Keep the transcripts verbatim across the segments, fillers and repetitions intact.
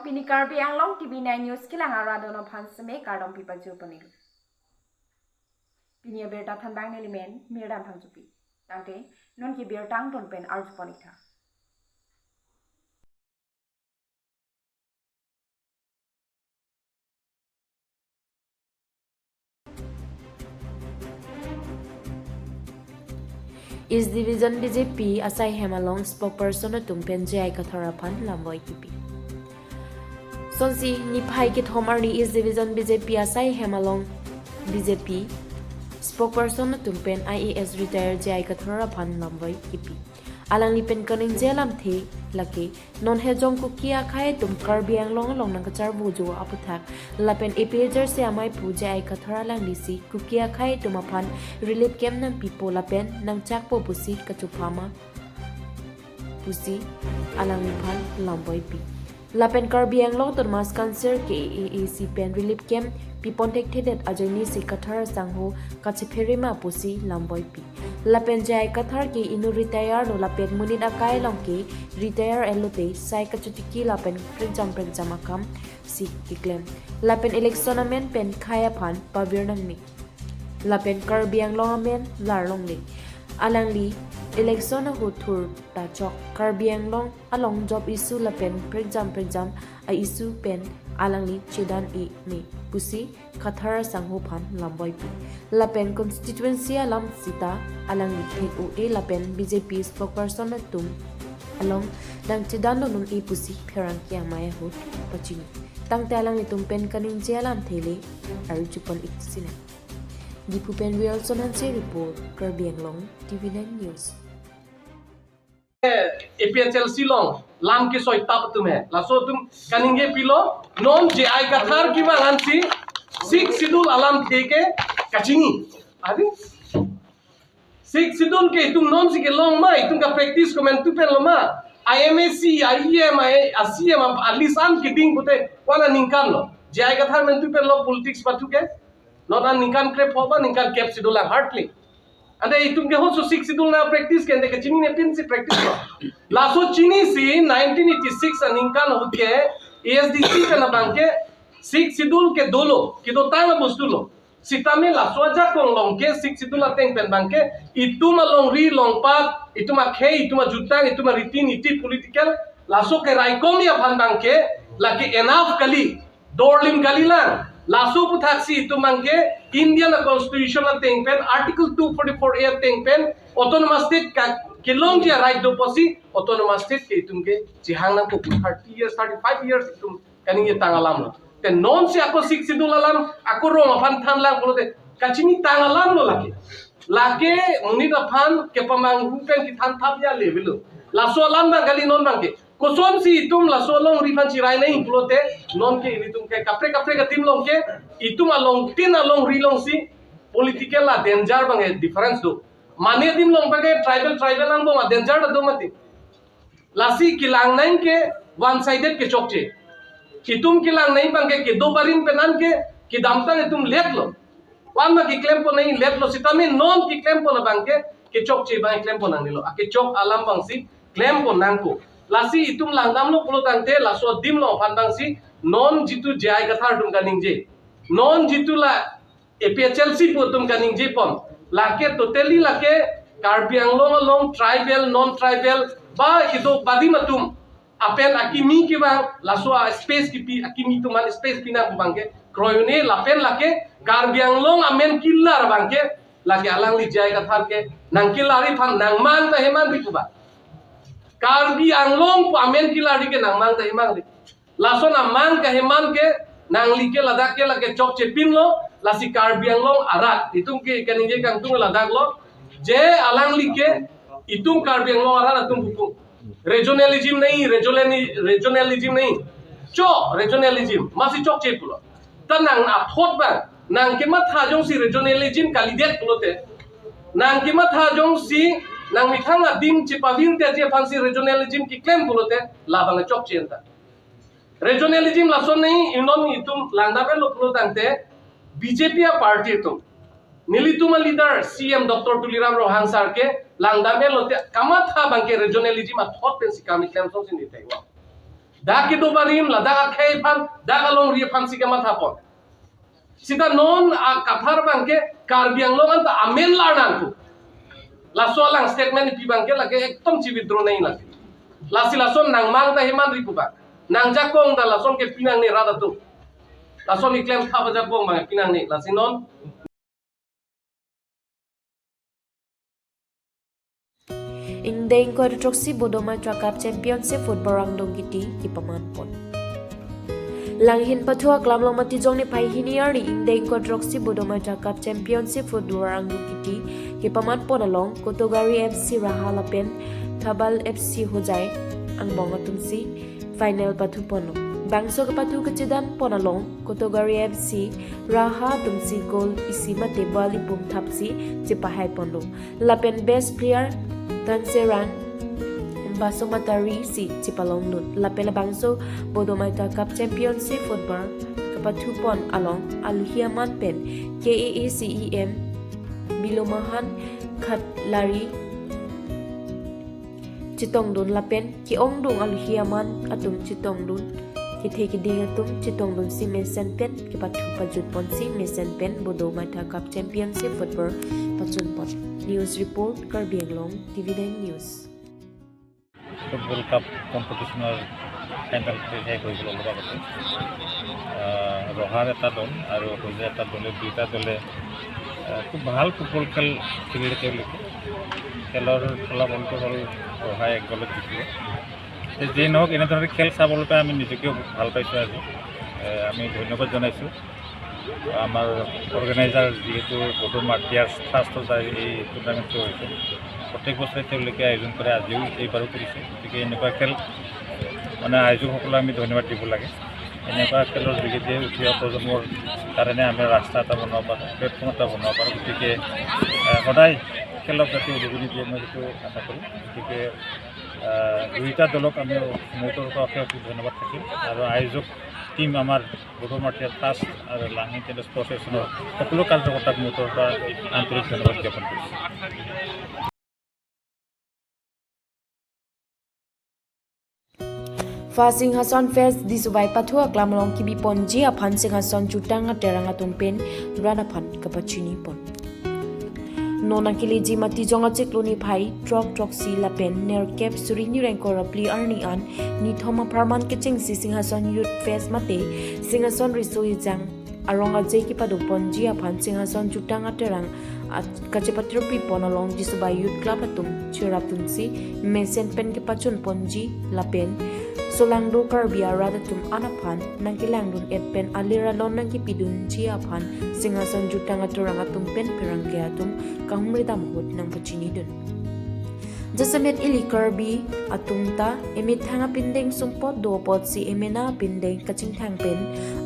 Pini Karbi Anglong T V nine News kelang arat atum aphan seme kardom pipajir ponlo. Pini abirta thanbang nelimen Mirdan Phangchopi. Tangte non ke birta angton pen arju pon-iktha. East Division B J P asaihem along spokesperson atum pen J I Kathar aphan lamvoi kipi. Sonsi niphai kethom arni East Division B J P asaihem along B J P spokesperson atum pen I A S retired J I Kathar aphan lamvoi kipi. Alangli pen kaningje alamthe lake, non hejong Kuki akhei atum Karbi Anglong along nangkacharvojo aputhak, lapen A P H L C amei pu J I Kathar alanglisi Kuki akhei atum aphan relief camp nangpipo lapen nangchakpo pusi kachophama pusi alangliphan lamvoipi. Lapen Karbi Anglong Autonomous Council K A A C pen relief camp pipon thekthedet ajoinesi Kathar asangho kachepherima pusi lamvoipi. Lapen J I Kathar ke inut retire lo lapen monit akai along ke retire-etlote sai kachotiki lapen prekjam prekjam akam si keklem. Lapen election amen pen khei aphan pavir nangne. Lapen Karbi Anglong amen lar longle. Alangli election ahut thur ta chok Karbi Anglong along job issue lapen prekjam prekjam a-issue pen alangli chedan-e me pusi Kathar asangho aphan lamvoipi. Lapen constituency alam sita alangli thek-o-e lapen B J P spokesperson atum along nangchedan dun un-e pusi pherangke amei ahut pachini. Tangte alanglitum pen kaningje alamthe le arju pon-ik sinang. Diphu pen Wilson Hanse report, Karbi Anglong T V nine News. A P H L C along lam kesoi tap atum he. Laso atum kaningje pilo, non J I Kathar kevang ansi Sixth Schedule alamthe ke kachini. Adi, Sixth Schedule ke itum nonsi kelong ma, itum ka-practice komantu pen lo ma. I M A C, I E M, I, a C M, a list an keding pute ko-an aningkan lo. J I Kathar mantu pen lo politics pathu ke. Non aningkan krepho ba ningkan kep si dolang hardly. Ante itum ke hoso Sixth Schedule nang-practice ke, ante kachinine pinsi practice lo. Laso chinisi nineteen eighty-six aningkan ahut ke A S D C pen abang ke Sixth Schedule ke dolo, kedotang abostu lo. Sitame laso ajakong along ke Sixth Schedule ateng pen abang ke itum alongri longpat, itum akhei, itum ajutang, itum ariti niti political, laso keraikom aphan abang ke lake enough kali, dorlim kalilang. Laso aputhaksi itum abang ke Indian constitution ateng pen Article two forty-four A ateng pen autonomous state ka kelongji a-right do pusi autonomous state ke itum ke chehang nangpo pu thirty years, thirty-five years itum kaningje tang alam lo. Te nonsi ako Sixth Schedule alam ako rong aphan thanlang pulote kachinitang alam lo lake. Lake monit aphan kepamanghu pen kethan thap ya level lo. Laso alam abang kali non abang ke. Kosonsi itum laso alongri aphan chirai nai pulote non ke ilitum ke kaprek kaprek adim along ke itum along tin alongri alongsi political a-danger abang ke difference do. Mane adim along abang ke tribal tribal angbong a-danger ta do mati. Lasi kelang nang ke one sided kechokche. Itum kelang nang abang ke kedo barim pen an ke kedamtang itum let lo. Wan ma keklem pon nang let lo sitame non keklem pon abang ke kechokche abang keklem pon nangnelo. Akechok alam abangsi klem pon nangkok. Lasi itum langdamlo pulo tangte laso adim along aphan abangsi non jitu J I Kathar atum kaningje, non jitu la A P H L C pu atum kaningje pon. Lake totally lake Karbi Anglong along tribal, non-tribal ba kedo barim atum apen akimi kevang, laso a-space kipi, akimi atum an space pi nang abang ke kroi un-e lapen lake Karbi Anglong amen kelar abang ke lake alangli J I Kathar ke nangkelarji aphan nangmang ta hemangri pu ba. Karbi Anglong pu amen kelarji ke nangmang ta hemangri. Lason amang kaheman ke nangli ke ladak ke lake chokche pinlo, lasi Karbi Anglong arat itum ke kaningje kangtung ladak lo, je alangli ke itum Karbi Anglong arat atum bupung. Regionalism nahi, regionali-, regionalism nahi. Cho, regionalism, masi chokche pulo. Ta nang aphot abang, nang kematha jongsi regionalism kalidet pulote, nang kematha jongsi nangmethang adim chepavir te je aphansi regionalism keklem pulote, labang chokche anta. Regionalism lason nahi, inon itum langdam-etlo pulo tangte B J P a-party atum. Nelitum a-leader C M Doctor Tuliram Ronghang sir ke langdam-etlo te kamatha abang ke regionalism athot pensi kam keklem songsi nithek lo. Dak kedo barim, ladak akhei aphan, dak alongri aphan si kemathapon. Sita non akathar abangke Karbi Anglong anta amen lar nangkok. Laso alang statement pi abangke lake ekdom chi withdraw nangji lake. Lasi lason nangmang ta heman ri pu abang. Nangjakong ta lason ke pinangne rat atum. Lason keklem thap ajakong abang pinangne. Lasi non Ingdeng koi throksi Bodo Mitra Cup Championship Football Rangdung Kiti kepaman pon. Langhin pathu aklam along Matijong niphai hini arni ingdeng koi throksi Bodo Mitra Cup Championship Football Rangdung Kiti kepaman pon along Kotogari F C Raha lapen Thabal F C Hojai angbong atum si final pathu ponlo. Bangso kepathu kechedan pon along Kotogari F C Raha atum si goal isi mate ball ipum thap si chepahai ponlo. Lapen best player Tanserang Basomatari si chepalongdun. Lapen labangso Bodo Mitra Cup Championship Football kepathu pon along aluhi aman pen K A A C E M Bilomahan Khatlari chetongdun lapen ke-ongdung aluhi aman atum chetongdun, kethe keding atum chetongdun si mesen pen kepathu pajut ponsi mesen pen Bodo Mitra Cup Championship Football pachun pon. News report, Karbi Anglong, T V nine News. Football cup কম্পিটিশ্যনৰ ফাইনেল শেষ হৈ গ'ল অলপ আগতে। আহ, ৰহাৰ এটা দল আৰু হজে এটা দলে, দুইটা দলে, আহ, খুব ভাল ফুটবল খেল খেলিলে তেওঁলোকে। খেলৰ ফলাফলটো হ'ল ৰহাই এক গলত জিকিলে। তে যি নহওক, এনেধৰণে খেল চাবলৈ পাই আমি নিজকেও ভাল পাইছোঁ আজি। এ, আমি ধন্যবাদ জনাইছোঁ আমাৰ অৰ্গেনাইজাৰ, যিহেতু বডো মাৰ্টিয়াৰ্ছ ট্ৰাষ্টৰ দ্বাৰা এই টুৰ্ণামেণ্টটো হৈছে। প্ৰত্যেক বছৰে তেওঁলোকে আয়োজন কৰে, আজিও এইবাৰো কৰিছে। গতিকে এনেকুৱা খেল মানে আয়োজকসকলক আমি ধন্যবাদ দিব লাগে। এনেকুৱা খেলৰ যোগেদি উঠি অহা প্ৰজন্মৰ কাৰণে আমি ৰাস্তা এটা বনাব পাৰোঁ, প্লেটফৰ্ম এটা বনাব পাৰোঁ। গতিকে, এ, সদায় খেলক যাতে উদগনি দিয়ে, মই সেইটো আশা কৰিম। গতিকে, আহ, দুইটা দলক আমি মোৰ তৰফৰ পৰা অশেষ অশেষ ধন্যবাদ থাকিল আৰু আয়োজক টিম আমাৰ বডো মাৰ্টিয়াৰ্ছ ট্ৰাষ্ট আৰু লাংহি টেলেণ্ট স্পৰ্টছ এছ'চিয়েশ্যনৰ সকলো কাৰ্যকৰ্তাক মোৰ তৰফৰ পৰা আন্তৰিক ধন্যবাদ জ্ঞাপন কৰিছোঁ। First Singhason Fest Disubai pathu aklam along kebi ponji aphan Singhason jutang aterang atum pen rat aphan kapachini pon. Non nangkeleji Matijong achiklo niphai throk throksi lapen nerkep suri hini ingkoi ra phli arni an nithom apharman kechengsi Singhason Youth Fest mate Singhason Riso Ejang arong aje kepadun ponji aphan Singhason jutang aterang at-, kachepatirpi pon along Disubai Youth Club atum cherapdunsi mesen pen kepachun ponji lapen solangdo Karbi arat atum an aphan nangkelangdun-et pen alir alon nangkepidunji aphan Singhason jutang aterang atum pen pherangke atum kahumri dam ahut nangpachinidun. Jasemet ili Karbi atum ta emethang apindeng sumpot do apotsi emena apindeng kachingthang pen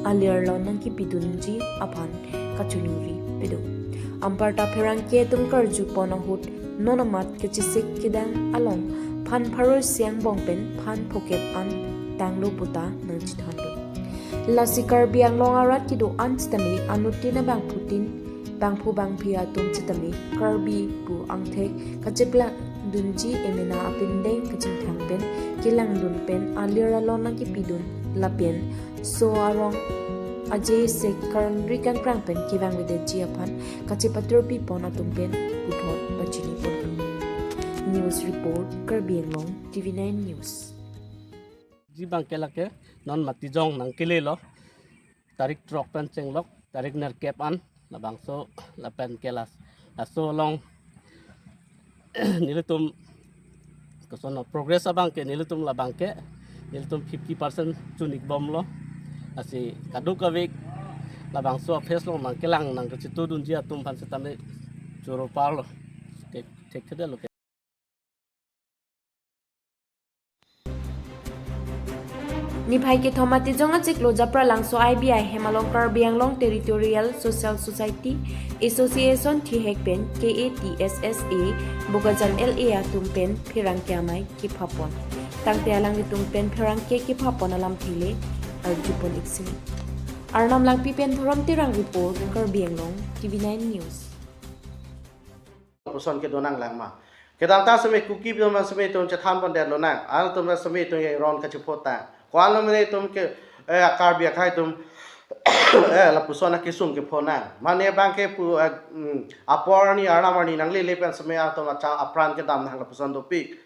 alir alon nangkepidunji aphan kachoningri pidun. Anparta pherangke atum karju pon ahut non amat kechesik kedang along phan pharo isi angbong pen phan phokep an tanglo puta nangchethandun. Lasi Karbi Anglong arat kedo-an sitame anuttin abangphutin bangphu bangphi atum sitame Karbi pu angthek kacheplangdunji emena apindeng kachingthang pen kelangdun pen alir alon nangkepidun lapen so arong aje isi karnri kangprang pen kevang avedetji aphan kachepatirpi pon atum pen puthot pachini pon. News report, Karbi Anglong, T V nine News. Ji abangke lake non Matijong nangkelelo, tarik throk pen chenglok tarik nerkep an labangso lapen ke las laso along nelitum koson lo progress abangke nelitum labangke nelitum fifty percent chun-ik bomlo. Lasi kadokave labangso a-fest along nangkelang nangkachetongdunji atum aphan sitame choro parlo. Thek, thekthedetlo ke. Niphai kethom Matijong achiklo Japralangso I B I hem along Karbi Anglong Territorial Social Society Association thihek pen K A T S S A Bokajan L A atum pen pherangke amei kepha pon. Tangte alanglitum pen pherangke kepha pon alamthe le arju pon-ik sini. Arnam Langpi pen Dhorom Terang report, Karbi Anglong, T V nine News. Koson kedo nanglang ma. Kedamtang seme Kuki atum seme itum chethan pondetlo nang. Alangtum seme itum ya ron kachephot ta. Ko-an lo mene itum ke, eh, Karbi akhai atum, eh, lapuson akesung kephonang. Mane abang ke pu, eh, mm, apor arni arnam arni nanglele pen seme atum acha apran kedam nang lapuson dopik.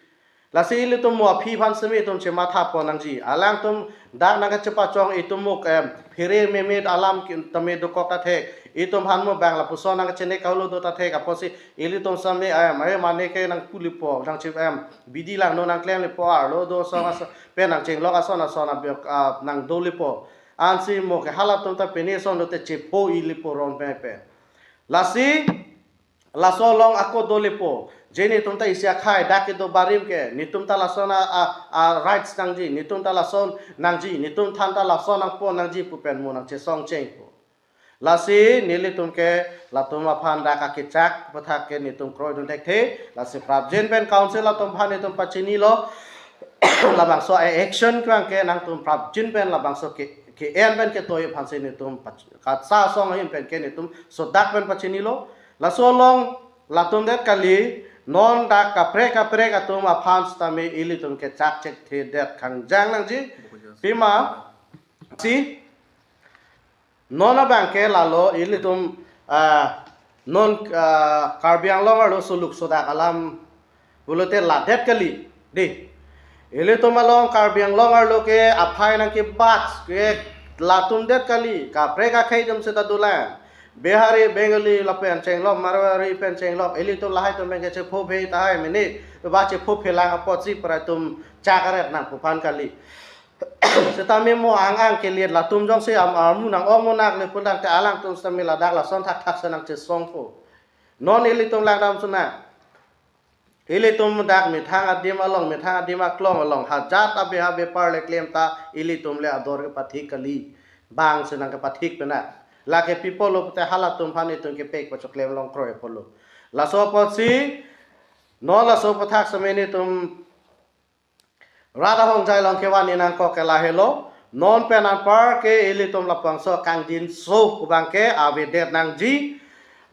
Lasi ilitum mo aphi aphan seme itum chematha pon nangji. Alangtum dak nangkachepachong itum mo, em, phere memit alam ki-, tame dokok ta thek. Itum aphan mo bang lapuson nangkachene kahulu do ta thek. Apotsi ilitum seme, em, eh, mane ke nangpulipo, nangchip, em, bidi langno nangklemlepo, arlo do asong aso-, pen nangchenglok ason ason abjok, ah, nangdolipo. Ansi mo ke halatum ta pini ason lote chepho ilipo ron pen pen. Lasi, laso along ako dolipo. Je netum ta isi akhai, dak kedo barim ke, netum ta lason a, a, a rights nangji, netum ta lason nangji, netum aphan ta lason nangpon nangji pu pen mo nangchesong chengpo. Lasi nelitum ke latum aphan dak akechak aputhak ke netum kroidun thekthe. Lasi prapjin pen council atum aphan netum pachinilo. Labangso a-action abang ke nangtum prapjin pen labangso ke, ke-en pen ketoi aphansi netum pach-, katsa asong ahin pen ke netum sodak pen pachinilo. Laso along latum det kali, non dak kaprek kaprek atum aphan sitame ilitum kechak chekthedet kangjang nangji. Pima si non abang ke lalo ilitum, ah, non, ah, Karbi Anglong arlo suluk sodak alam pulote ladet kali. Dei. Ilitum along Karbi Anglong arlo ke aphai nangkebat ke latum det kali. Kaprek akhai atum seta dolang. Bihari, Bengali lapen chenglok, Marwari pen chenglok. Ilitum lahai atum pen ke chephophe tahai mene. Ba chephophe lang apotsi pura itum chak aret nangpuphan kali. Sitame mo ang ang kelir latum jongsi am armu nang-ong mo nak le pulang te alangtum sitame ladak lason thakthak si nangchesongpo. Non ilitum langdam sunang. Ilitum dak methang adim along, methang adim aklong along, hajat abe habe parle klem ta ilitum le ador kepathik kali. Bang si nangkepathik pena. Lake pi apotlo pute halatum aphan itum kepek pachoklem long kroi apotlo. Laso apotsi, non laso aputhak seme netum rat ahongjai along kevan-i nangkok ke lahelo. Non pen anpar ke ilitum labangso kangjinso abang ke avedet nangji.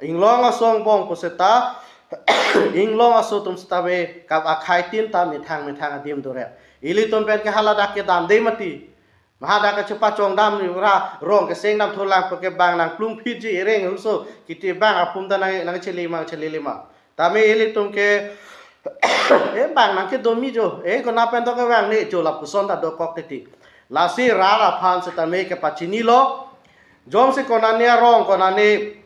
Inglong aso angbong puseta, inglong aso atum sitame kap akhai tin ta methang methang adim doret. Ilitum pen ke haladak kedam dei mati. Mahadak kachepachong dam ni ra rong keseng dam thulang pu ke bang nangplung phitji, ereng huso kiti bang apum ta nang, nangchele ma, chelele ma. Tame ilitum ke, eh, bang nangkedomi jo, eh, kona pen to kevang ne jo lapuson ta dokok titi. Lasi rat aphan sitame kepachinilo. Jongsi konane arong, konane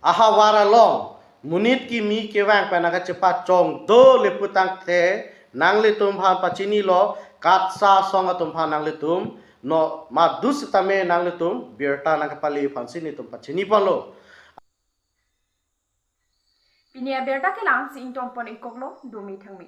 ahavar along monit kimi kevang pen nangkachepachong do le putangte, nanglitum aphan pachinilo, katsa asong atum aphan nanglitum, no madus sitame nanglitum birta nangkepale aphansi netum pachini ponlo. Pini abirta kelang si ingtong pon-ikoklo, dome thangme.